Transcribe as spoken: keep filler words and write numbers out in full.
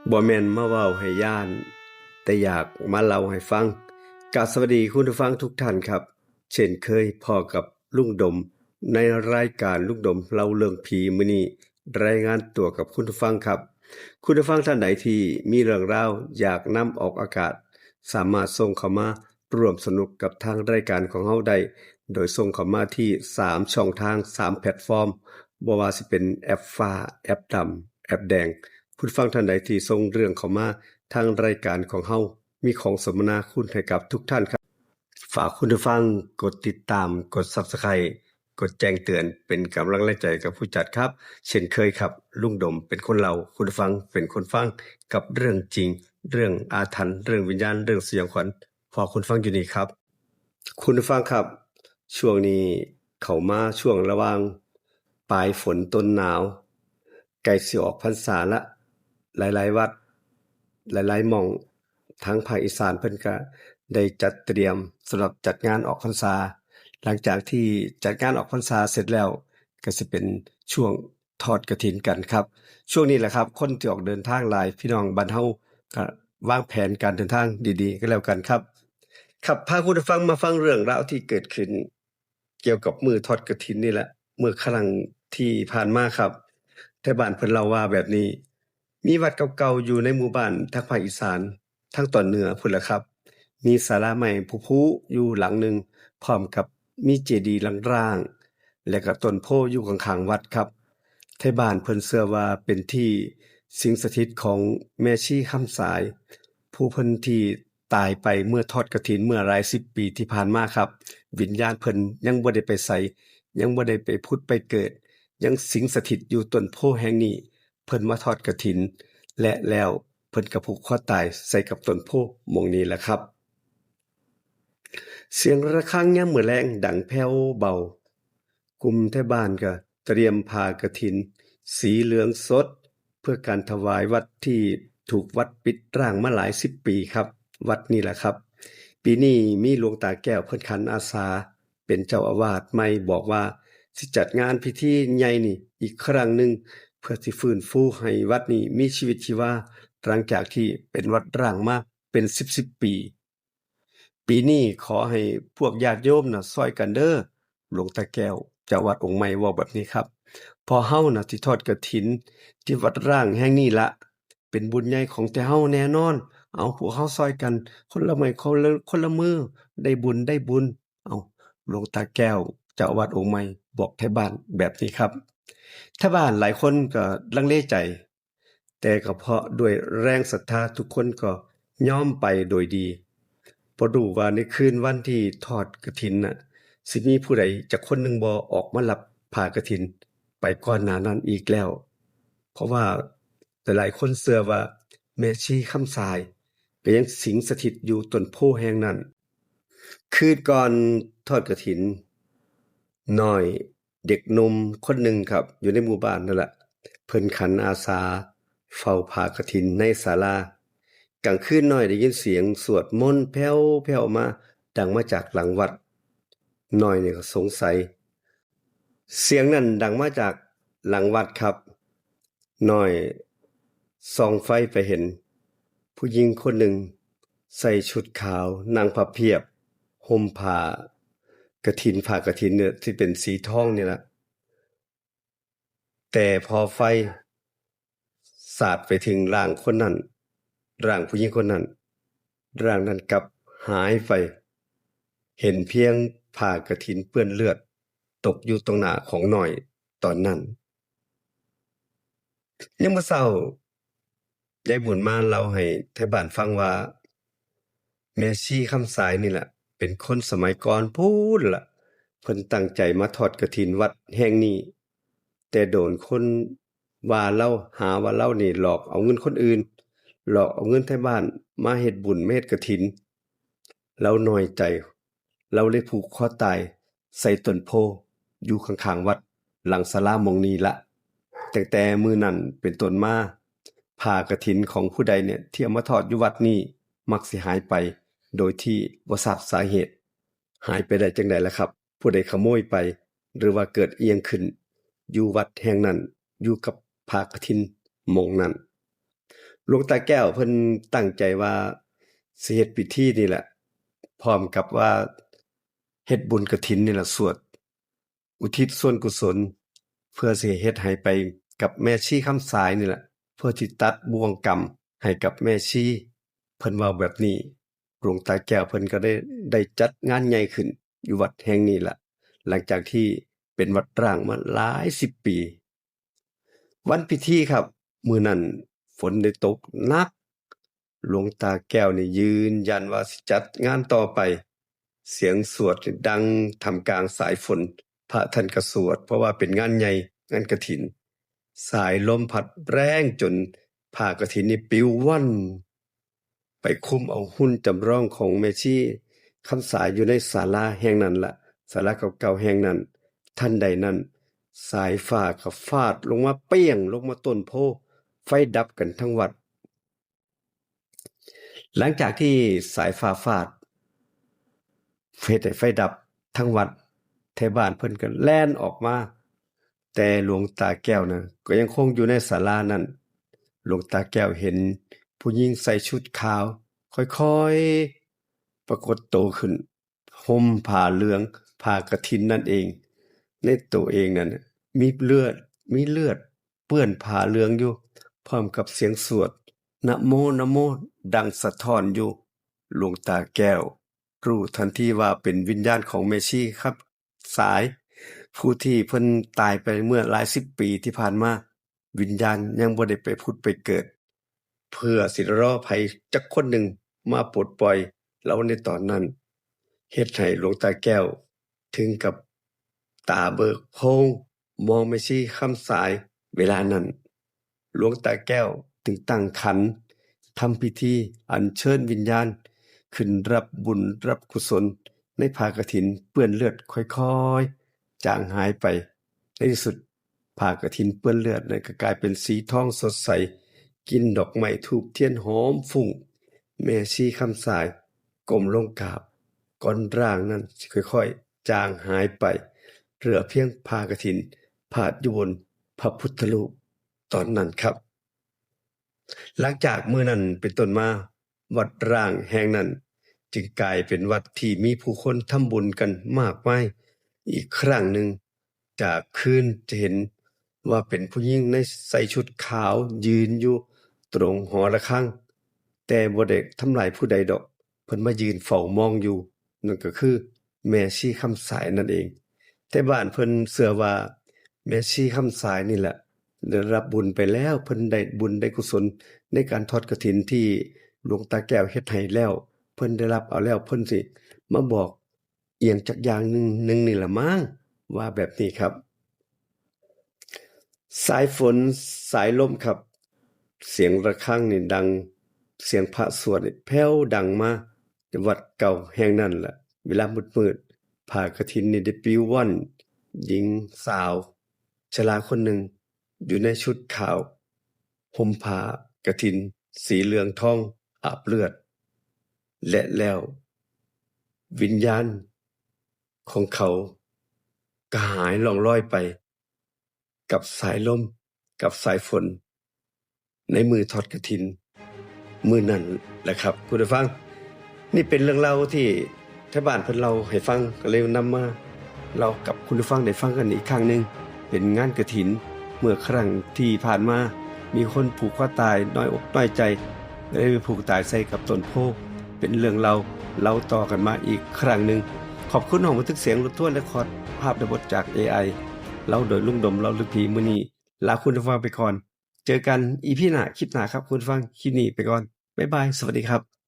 บ่แม่นมาเว้าให้ย้าน แต่อยากมาเล่าให้ฟัง กราบสวัสดีคุณผู้ฟังทุกท่านครับ เช่นเคยพ้อกับลุงดม ในรายการลุงดมเล่าเรื่องผีมื้อนี้ รายงานตัวกับคุณผู้ฟังครับ คุณผู้ฟังท่านใดที่มีเรื่องราวอยากนำออกอากาศ สามารถส่งเข้ามาร่วมสนุกกับทางรายการของเฮาได้ โดยส่งเข้ามาที่สามช่องทาง สามแพลตฟอร์ม บ่ว่าสิเป็นแอปฟ้า แอปดำ แอปแดง คุณผู้ฟังท่านใดที่ส่งเรื่องเข้ามาทางรายการของเฮา มีของสมนาคุณให้กับทุกท่านครับ ฝากคุณผู้ฟังกดติดตาม กด Subscribe กดแจ้งเตือนเป็นกำลังแรงใจกับผู้จัดครับ เช่นเคยครับ ลุงดมเป็นคนเล่า คุณผู้ฟังเป็นคนฟัง กับเรื่องจริง เรื่องอาถรรพ์ เรื่องวิญญาณ เรื่องสยองขวัญ พ้อคุณฟังอยู่นี่ครับ คุณผู้ฟังครับ ช่วงนี้เข้ามาช่วงระหว่างปลายฝนต้นหนาว ใกล้สิออกพรรษาละ หลายๆวัด หลายๆหม่องทางภาคอีสานเพิ่นก็ได้จัดเตรียมสำหรับจัดงานออกพรรษา หลังจากที่จัดงานออกพรรษาเสร็จแล้ว ก็สิเป็นช่วงทอดกฐินกันครับ ช่วงนี้แหละครับ คนที่ออกเดินทางหลาย พี่น้องบ้านเฮาก็วางแผนการเดินทางดีๆก็แล้วกันครับ ครับ พาคุณผู้ฟังมาฟังเรื่องราวที่เกิดขึ้น เกี่ยวกับมื้อทอดกฐินนี่แหละ เมื่อครั้งที่ผ่านมาครับ ไทบ้านเพิ่นเล่าว่าแบบนี้ มีวัดเก่าๆอยู่ในหมู่บ้านทางภาคอีสาน ทางตอนเหนือพุ้นล่ะครับ มีศาลาไม้พุๆอยู่หลังหนึ่ง พร้อมกับมีเจดีย์ร้างๆ และก็ต้นโพธิ์อยู่ข้างๆวัดครับ ไทบ้านเพิ่นเชื่อว่าเป็นที่สิงสถิตของแม่ชีคำสาย ผู้เพิ่นที่ตายไปเมื่อทอดกฐินเมื่อหลายสิบปีที่ผ่านมาครับ วิญญาณเพิ่นยังบ่ได้ไปไส ยังบ่ได้ไปผุดไปเกิด ยังสิงสถิตอยู่ต้นโพธิ์แห่งนี้ เพิ่นมาทอดกฐิน และแล้วเพิ่นก็ผูกคอตายใส่กับต้นโพธิ์หม่องนี้แหละครับ เสียงระฆังยามมื้อแลงดังแผ่วเบา กลุ่มไทบ้านก็เตรียมผ้ากฐินสีเหลืองสด เพื่อการถวายวัดที่ถูกวัดปิดร้างมาหลายสิบปีครับ วัดนี่แหละครับ ปีนี้มีหลวงตาแก้วเพิ่นขันอาสาเป็นเจ้าอาวาสใหม่ บอกว่าสิจัดงานพิธีใหญ่นี่อีกครั้งหนึ่ง เพื่อสิฟื้นฟูให้วัดนี่มีชีวิตชีวา หลังจากที่เป็นวัดร้างมาเป็นสิบสิบปี ปีนี้ขอให้พวกญาติโยมน่ะซอยกันเด้อ หลวงตาแก้วเจ้าวัดองค์ใหม่เว้าแบบนี้ครับ เพราะเฮาน่ะสิทอดกฐินที่วัดร้างแห่งนี้ละ เป็นบุญใหญ่ของแต่เฮาแน่นอน เอาพวกเฮาซอยกัน คนละไม้คนละ คนละมือ ได้บุญได้บุญ เอา หลวงตาแก้วเจ้าวัดองค์ใหม่บอกไทบ้านแบบนี้ครับ ไทบ้านหลายคนก็ลังเลใจ แต่ก็เพราะด้วยแรงศรัทธาทุกคนก็ยอมไปโดยดี บ่รู้ว่าในคืนวันที่ทอดกฐินน่ะ สิมีผู้ใดจักคนหนึ่งบ่ออกมารับผ้ากฐินไปก่อนหน้านั้นอีกแล้ว เพราะว่าหลายๆคนเชื่อว่าแม่ชีคำสายก็ยังสิงสถิตอยู่ต้นโพธิ์แห่งนั้น คืนก่อนทอดกฐิน น้อยเด็กหนุ่มคนหนึ่งครับ อยู่ในหมู่บ้านนั่นแหละ เพิ่นขันอาสาเฝ้าผ้ากฐินในศาลา กลางคืนน้อยได้ยินเสียงสวดมนต์แผ่วๆมา ดังมาจากหลังวัด น้อยนี่ก็สงสัย เสียงนั้นดังมาจากหลังวัดครับ น้อยส่องไฟไปเห็น ผู้หญิงคนหนึ่งใส่ชุดขาวนั่งพับเพียบ ห่มผ้ากฐิน ผ้ากฐินเนี่ยที่เป็นสีทองนี่แหละ แต่พอไฟสาดไปถึงร่างคนนั้น ร่างผู้หญิงคนนั้น ร่างนั้นกลับหายไป เห็นเพียงผ้ากฐินเปื้อนเลือดตกอยู่ตรงหน้าของน้อยตอนนั้น ยามมื้อเช้า ยายบุญมาเล่าให้ไทบ้านฟังว่า แม่ชีคำสายนี่แหละ เป็นคนสมัยก่อนพู้นล่ะ เพิ่นตั้งใจมาทอดกฐินวัดแห่งนี้ แต่โดนคนว่าลาว หาว่าลาวนี่หลอกเอาเงินคนอื่น หลอกเอาเงินไทบ้านมาเฮ็ดบุญ มาเฮ็ดกฐิน ลาวน้อยใจ ลาวเลยผูกคอตายใส่ต้นโพธิ์อยู่ข้างๆวัด หลังศาลาหม่องนี้ละ ตั้งแต่มื้อนั้นเป็นต้นมา ผ้ากฐินของผู้ใดเนี่ยที่เอามาทอดอยู่วัดนี้ มักสิหายไป โดยที่บ่ทราบสาเหตุ หายไปได้จั่งใดล่ะครับ ผู้ใดขโมยไป หรือว่าเกิดอิหยังขึ้น อยู่วัดแห่งนั้น อยู่กับผ้ากฐินหม่องนั้น หลวงตาแก้วเพิ่นตั้งใจว่าสิเฮ็ดพิธีนี่แหละ พร้อมกับว่าเฮ็ดบุญกฐินนี่แหละ สวดอุทิศส่วนกุศล เพื่อสิเฮ็ดให้ไปกับแม่ชีคำสายนี่แหละ เพื่อที่ตัดบ่วงกรรมให้กับแม่ชี เพิ่นเว้าแบบนี้ หลวงตาแก้วเพิ่นก็ได้ ได้จัดงานใหญ่ขึ้นอยู่วัดแห่งนี้ละ หลังจากที่เป็นวัดร้างมาหลายสิบปี วันพิธีครับ มื้อนั้นฝนได้ตกหนัก หลวงตาแก้วนี่ยืนยันว่าสิจัดงานต่อไป เสียงสวดนี่ดังท่ามกลางสายฝน พระท่านก็สวด เพราะว่าเป็นงานใหญ่ งานกฐิน สายลมพัดแรงจนผ้ากฐินนี่ปลิวว่อน ไปคลุมเอาหุ่นจำลองของแม่ชีคำสายอยู่ในศาลาแห่งนั้นละ ศาลาเก่าๆแห่งนั้น ทันใดนั้น สายฟ้าก็ฟาดลงมาเปรี้ยงลงมาต้นโพธิ์ ไฟดับกันทั้งวัด หลังจากที่สายฟ้าฟาด เฮ็ดให้ไฟดับทั้งวัด ไทบ้านเพิ่นก็แล่นออกมา แต่หลวงตาแก้วนะก็ยังคงอยู่ในศาลานั้น หลวงตาแก้วเห็นผู้หญิงใส่ชุดขาว ค่อยๆ ปรากฏโตขึ้น ห่มผ้าเหลือง ผ้ากฐินนั่นเอง ในตัวเองนั้นน่ะมีเลือด มีเลือดเปื้อนผ้าเหลืองอยู่ พร้อมกับเสียงสวด นะโม นะโม ดังสะท้อนอยู่ หลวงตาแก้วรู้ทันทีว่าเป็นวิญญาณของแม่ชีครับ สาย ผู้ที่เพิ่นตายไปเมื่อหลายสิบปีที่ผ่านมา วิญญาณยังบ่ได้ไปผุดไปเกิด เพื่อสิรอไผจักคนหนึ่งมาปลดปล่อยลาวในตอนนั้น เฮ็ดให้หลวงตาแก้วถึงกับตาเบิกโพลง มองแม่ชีคำสาย เวลานั้น หลวงตาแก้วจึงตั้งขัน ทำพิธีอัญเชิญวิญญาณ ขึ้นรับบุญรับกุศลในผ้ากฐินเปื้อนเลือดค่อยๆ จางหายไป ในที่สุด ผ้ากฐินเปื้อนเลือดนั้นก็กลายเป็นสีทองสดใส กลิ่นดอกไม้ธูปเทียนหอมฟุ้ง แม่ชีคำสายก้มลงกราบ ก้อนร่างนั้นสิค่อยๆ จางหายไป เหลือเพียงผ้ากฐินพาดอยู่บนพระพุทธรูปตอนนั้นครับ หลังจากมื้อนั้นเป็นต้นมา วัดร้างแห่งนั้นจึงกลายเป็นวัดที่มีผู้คนทำบุญกันมากมายอีกครั้งหนึ่ง จากคืนจะเห็นว่าเป็นผู้หญิงในใส่ชุดขาวยืนอยู่ตรงหอระฆัง แต่บ่ได้ทำร้ายผู้ใดดอก เพิ่นมายืนเฝ้ามองอยู่ นั่นก็คือแม่ชีคำสายนั่นเอง แต่บ้านเพิ่นเชื่อว่าแม่ชีคำสายนี่แหละ ได้รับบุญไปแล้ว เพิ่นได้บุญได้กุศลในการทอดกฐินที่หลวงตาแก้วเฮ็ดให้แล้ว เพิ่นได้รับเอาแล้ว เพิ่นสิมาบอกอีหยังจักอย่างหนึ่ง หนึ่งนี่ล่ะมั้ง ว่าแบบนี้ครับ สายฝนสายลมครับ เสียงระฆังนี่ดัง เสียงพระสวดนี่แผ่วดังมาจากวัดเก่าแห่งนั้นแหละ เวลามืดๆ ผ้ากฐินนี่ได้ปลิวว่อน หญิงสาวชราคนหนึ่งอยู่ในชุดขาว ห่มผ้ากฐินสีเหลืองทองอาบเลือด และแล้ววิญญาณของเขาก็หายล่องลอยไปกับสายลม กับสายฝน ในมื้อทอดกฐิน มื้อนั้นแหละครับ คุณผู้ฟัง นี่เป็นเรื่องเล่าที่ไทบ้านเพิ่นเล่าให้ฟัง ก็เลยนำมาเล่ากับคุณผู้ฟังได้ฟังกันอีกครั้งหนึ่ง เป็นงานกฐิน เมื่อครั้งที่ผ่านมา มีคนผูกคอตายน้อยอกน้อยใจ ก็เลยไปผูกตายใส่กับต้นโพธิ์ เป็นเรื่องเล่า เล่าต่อกันมาอีกครั้งหนึ่ง ขอบคุณห้องบันทึกเสียงรถทัวร์เรคคอร์ดภาพและบทจาก เอไอ เล่าโดยลุงดมเล่าลึกผี มื้อนี้ลาคุณผู้ฟังไปก่อน เจอกัน อีพี หน้า คลิปหน้าครับ คุณผู้ฟัง คลิปนี้ไปก่อน บ๊ายบาย สวัสดีครับ